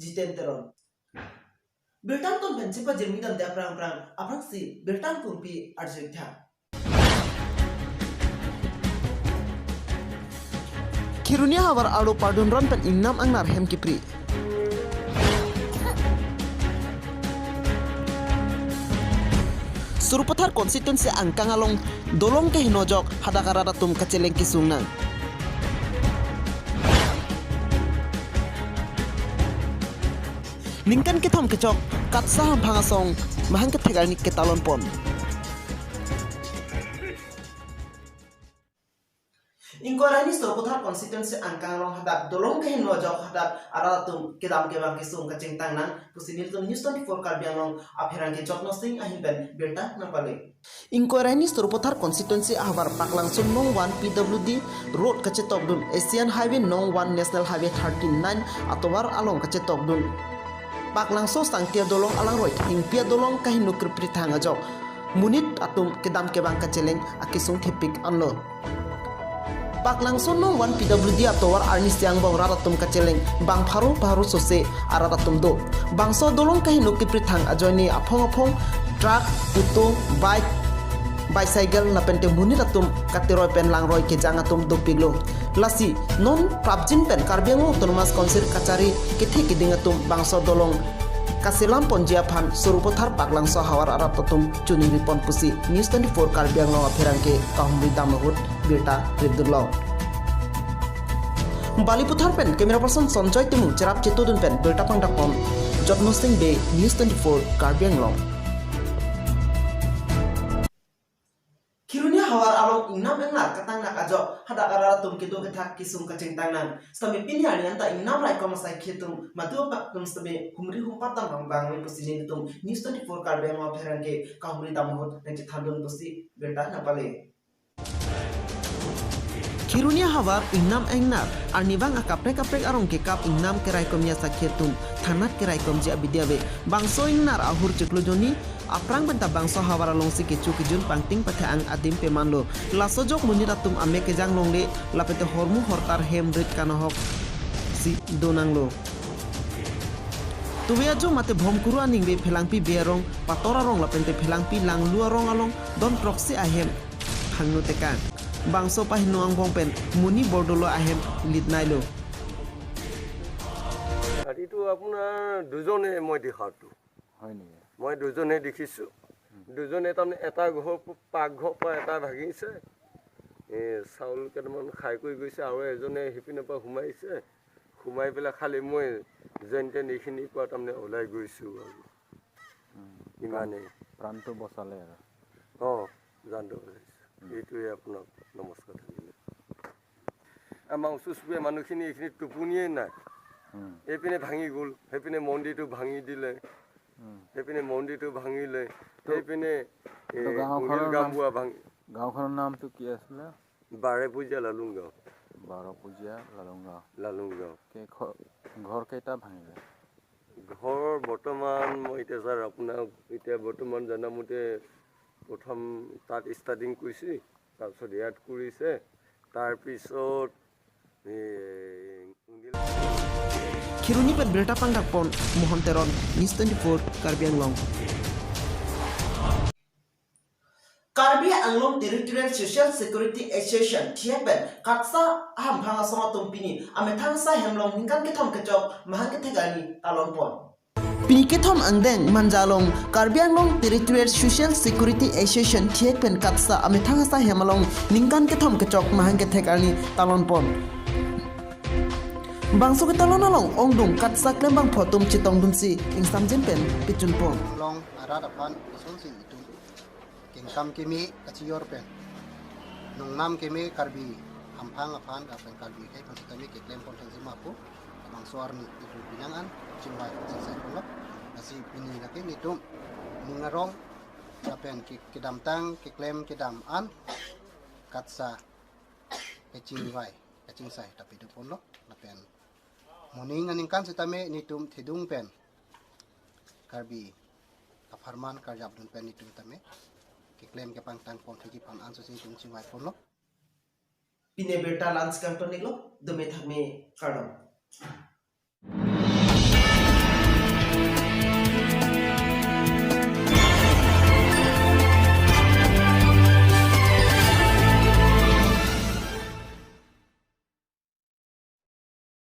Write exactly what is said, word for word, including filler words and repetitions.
Jiten Teron. Birta angton pen chepajirmi damde aphrang aphrang, aphrangsi birta angkungpi arju-ik tha. Khironia havar arlo Pardun Ron pen ingnam angnar hem kipri. Sarupathar constituency angkang along dolong kehingno ajok hadak arat atum kacheleng kesung nang. Ningkan kethom kechok KATSSA hamphang asong mahang kethek arni ketalon pon. Ingkoi ra hini Sarupathar constituency angkang along hadak dolong kehingno ajok hadak arat atum kedam kevang kesung kachingtang nang pusi nelitum News twenty-four Karbi Anglong apherangke Jotno Sing ahin pen birta nangpale. Ingkoi ra hini Sarupathar constituency ahavar Paklangso nong one P W D road kachetokdun Asian Highway nong one National Highway thirty-nine atovar along kachetokdun Paklangso Sangti adolong alangroi thengpi adolong kehingno kipri thang ajok monit atum kedam kevang kacheleng akesung thepik anlo. Paklangso nong one P W D atovar arnisi angbong rat atum kacheleng bang pharo pharo sose arat atum do. Bangso dolong kehingno kipri thang ajoine aphong aphong truck, auto, bike, bicycle lapente monit atum kateroi pen langroi kejang atum dopiklo. Lasi non prapjin pen Karbi Anglong Autonomous Council kachari kethe keding atum bangso dolong kaselam ponji aphan Sarupathar Paklangso havar arat atum choningri pon pusi News twenty-four Karbi Anglong apherangke kahumri dam ahut birta ridunlo. Balipathar pen camera person Sanjoy Timung cherap chetodun pen birta pangdak pon Jotno Sing Bey, News twenty-four Karbi Anglong. Khironia havar along ingnam angnar katang nang ajok hadak arat atum kedo kethak kesung kachingtang nang. Sitame pini arni anta ingnam raikom asai khetum madu apak atum sitame humri humpat dam bang bang pusi nelitum News twenty-four Karbi Anglong apherangke kahumri dam ahut nangchethandun pusi birta nangpale. Khironia havar ingnam angnar arnivang akaprek kaprek arong kekap ingnam keraikomji asakhi atum thangnat keraikomji abidi ave. Bangso ingnar ahur chiklo jonni aphrang penta bangso havar alongsi kecho kejun pangting pathe-ang adim pemanlo. Laso ajok monit atum amek kejang longle lapente hormu hortar hem rit kanohok si donanglo. Tuve ajo mate Bhomkuru aningve Phelangpi Bey arong, Pator arong lapente Phelangpi Langlu arong along don throksi ahem phangno tekang. Bangso pahingno angbong pen monit bordolo ahem litnailo. ৰাতিটো আপোনাৰ দুজনে মই দেখাতো। হয় নেকি? মই দুজনে দেখিছো। দুজনে তাৰমানে এটা ঘৰ পাকঘৰ পৰা এটা ভাঙিছে। এই চাউল কেইটামান খাই কৰি গৈছে আৰু এজনে সিপিনৰ পৰা সোমাইছে। সোমাই পেলাই খালি মই যেন তেন এইখিনিৰ পৰা তাৰমানে ওলাই গৈছো আৰু। ইমানেই। প্ৰাণটো বচালে আৰু। অ, জানটো ওলাইছো। এইটোৱে আপোনাক নমস্কাৰ থাকিলে। আমাৰ ওচৰ চুবুৰীয়া মানুহখিনি এইখিনি টোপনিয়েই নাই। উম, এইপিনে ভাঙি গ'ল, সেইপিনে মন্দিৰটো ভাঙি দিলে, উম। সেইপিনে মন্দিৰটো ভাঙিলে, সেইপিনে এই তো গাঁওখনৰ মুনিৰ নাম- গাঁওবুঢ়া ভাঙি গাঁওখনৰ নামটো কি আছিলে? বাৰেপুজীয়া লালুং গাঁও। বাৰপুজীয়া লালুং গাঁও। লালুং গাঁও। কেইখ- ঘৰ কেইটা ভাঙিলে? ঘৰ বৰ্তমান মই এতিয়া ছাৰ আপোনাক এতিয়া বৰ্তমান জনামতে প্ৰথম তাত ষ্টাৰ্টিং কৰিছে, তাৰপিছত ইয়াত কৰিছে, তাৰপিছত এই Kheroni pen birta pangdak pon Mohon Teron, News twenty-four Karbi Anglong. Karbi Anglong Territorial Social Security Association, thihek pen KATSSA ahamphang asong atum pini amethang asai hem along ningkan kethom kechok mahang kethek arni talon pon. Pini kethom angdeng Manja along Karbi Anglong Territorial Social Security Association, thihek pen KATSSA amethang asai hem along ningkan kethom kechok mahang kethek arni talon pon. Bangso ketalon along ongdung KATSSA klembangphu atum chetongdunsi ingsamjin pen pechun pon. Long arat aphan isonsi itum kengkam keme kachiyor pen nongnam keme Karbi hamphang aphan lapen Karbi akhei aphan sitame keklem pon thangji ma pu labangso arni itum pinang an chingvai chingsai ponlo. Lasi pini lake netum mung arong lapen ke- kedamtang keklem kedam an KATSSA kechingvai kachingsai ta pado ponlo lapen moning aningkan sitame netum thedung pen Karbi apharman karjapdun pen netum tame keklem kepangtang pon thekji aphan ansosi netum chingvai ponlo. Pini abirta la-an si kangton-iklo, dome thakme, kardom.